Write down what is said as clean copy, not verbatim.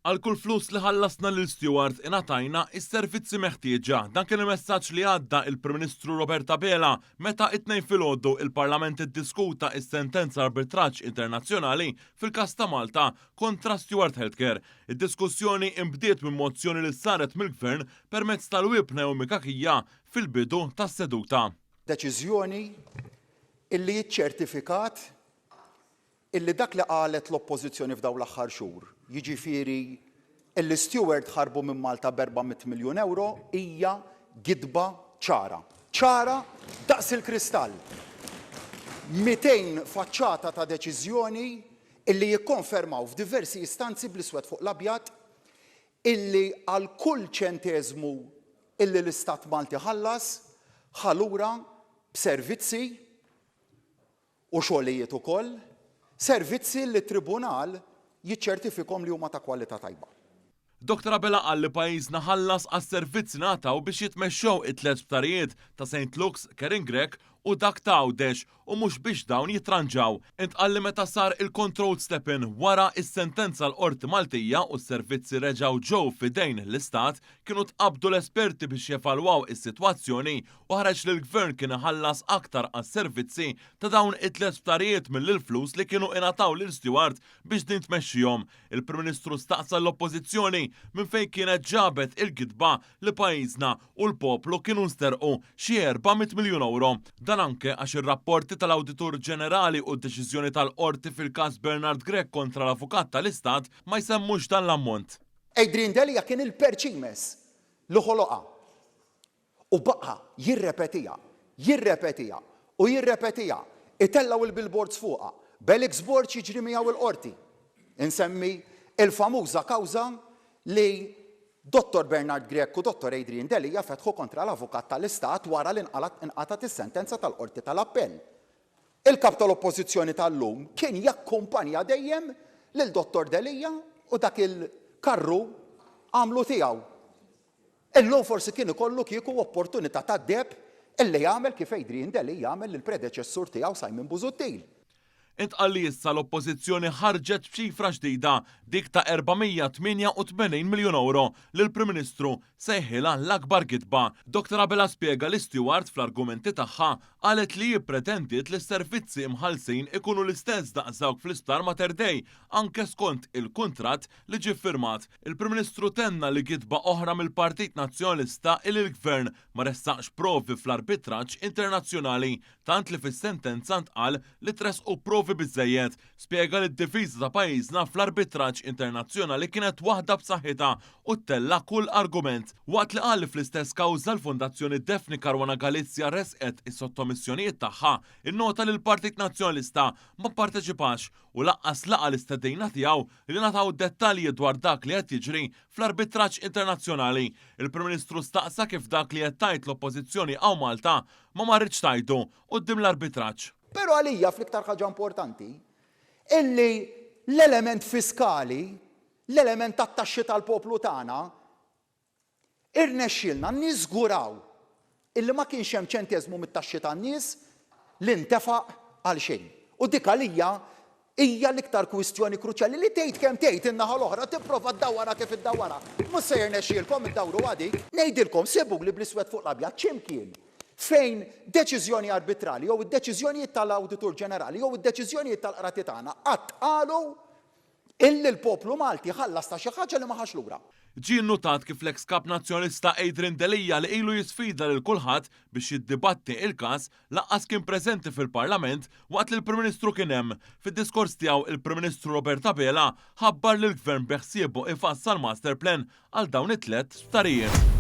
Għal kull flus li ħallasna lil Steward ingħatajna s-servizzi meħtieġa. Dan kien il-messaġġ li għadda il-Prim Ministru Robert Abela meta it-Tnejn filgħodu il-Parlament iddiskuta s-sentenza arbitraġġ internazzjonali fil-każ ta' Malta kontra Steward Healthcare. Id-diskussjoni inbdiet minn mozzjoni li saret mill-Gvern permezz tal-Whip Naomi Cachia fil-bidu tas-seduta. Deċiżjoni illi ċċertifikat illi dak li qalet l-Oppożizzjoni f'dawn l-aħħar xhur, jiġifieri illi Steward ħarbu minn Malta b'erba' mitt miljun ewro hija gidba ċara. Ċara daqs il-kristall. 200 faċċata ta' deċiżjoni illi jikkonfermaw f'diversi istanzi bl-iswed fuq l-abjad illi għal kull ċenteżmu illi l-Istat Malti ħallas, ħa lura b'servizzi u xogħlijiet ukoll, servizzi li t-Tribunal jiċċertifikhom li huma ta' kwalità tajba. Dottor Abela qal li pajjiżna ħallas għas-servizzi ngħataw biex jitmexxew it-tliet sptarijiet ta' Saint Luke's, Karen Grech u dak ta' Għawdex u mhux biex dawn jitranġaw. Intqal li meta sar il-controlled step-in wara s-sentenza l-Qorti Maltija u s-servizzi reġgħu ġew f'idejn l-Istat kienu tqabbdu l-esperti biex jevalwaw is-sitwazzjoni u ħareġ li l-Gvern kien iħallas aktar għas-servizzi ta' dawn it-tliet sptarijiet milli l-flus li kienu ingħataw lil Steward biex din tmexxihom. Il-Prim Ministru staqsa lill-Oppożizzjoni minn fejn kienet ġabet il-gidba li pajjiżna u l-poplu kienu nsterqu xi 400 miljun ewro. Dan anke għax ir-rapporti tal-Awditur Ġenerali u d-deċiżjoni tal-Qorti fil-każ Bernard Grech kontra l-Avukat tal-Istat ma jsemmux dan l-ammont. Adrian Delia kien il-perċimes li ħoloqha u baqa' jirrepetiha, jirrepetiha u jirrepetiha, itellgħu l-billboards fuqha, b'Alex Borg jiġri miegħu l-Qorti. Insemmi l-famuża kawża li Dottor Bernard Grech u Dottor Adrian Delia fetħu kontra l-Avukat tal-Istat wara li nqatgħet is-sentenza tal-Qorti tal-Appell. Il-Kap tal-Oppożizzjoni tal-lum kien jakkumpanja dejjem lil Dottor Delia u dak il-karru għamlu tiegħu. Illum forsi kien ikollu kieku opportunità tad-deheb illi jagħmel kif Adrian Delia għamel lill-predeċessur tiegħu Simon Busuttil. Intqal li issa l-Oppożizzjoni ħarġet b'ċifra ġdida, dik ta' 488 miljun ewro li l-Prim Ministru sejħilha l-akbar gidba. Dottor Abela spjega li Steward fl-argumenti tagħha qalet li hi ppretendiet li s-servizzi imħallsin ikunu l-istess daqs dawk fl-Isptar Mater Dei anke skont il-kuntratt li ġie ffirmat. Il-Prim Ministru tenna li gidba oħra mill-Partit Nazzjonalista hi li l-Gvern ma ressaqx provi fl-arbitraġġ internazzjonali tant li fis-sentenza ntqal li tressqu provi biżżejjed. Spjega li d-difiża ta' pajjiżna fl-arbitraġġ internazzjonali kienet waħda b'saħħitha u ttella' kull argument. Waqt li qal li fl-istess kawża l-Fondazzjoni Daphne Caruana Galizia ressqet is-sottomissjonijiet tagħha, innota li l-Partit Nazzjonalista ma pparteċipax u lanqas laqa' l-istedina tiegħu li ngħataw dettalji dwar dak li qed jiġri fl-arbitraġġ internazzjonali. Il-Prim Ministru staqsa kif dak li qed tgħid l-Oppożizzjoni hawn Malta ma marritx tgħidu quddiem l-arbitraġġ. Però għalija fl-iktar ħaġa importanti, illi l-element fiskali, l-element tat-taxxi tal-poplu tagħna, irnexxielna niżguraw illi ma kienx hemm ċenteżmu mit-taxxi tan-nies li ntefaq għal xejn. U dik għalija hija l-iktar kwistjoni kruċjali li tgħid kemm tgħid in-naħa l-oħra tipprova ddawwarha kif iddawwarha. Mhux se jirnexxielkom iddawruha dik. Ngħidilkom, sibuli bl-iswed fuq l-abjad x'imkien fejn deċiżjoni arbitrali jew id-deċiżjonijiet tal-Awditur Ġenerali jew id-deċiżjonijiet tal-qrati tagħna qatt qalu illi l-poplu Malti ħallas ta' xi ħaġa li ma ħax lura. Ġie nnutat kif l-eks Kap Nazzjonalista Adrian Delia li ilu jisfida lil kulħadd biex jiddibatti il-każ lanqas kien preżenti fil-Parlament waqt li l-Prim Ministru kien hemm. Fid-diskors tiegħu il-Prim Ministru Robert Abela ħabbar li l-Gvern beħsiebu ifassal master plan għal dawn it-tlett sptarijiet.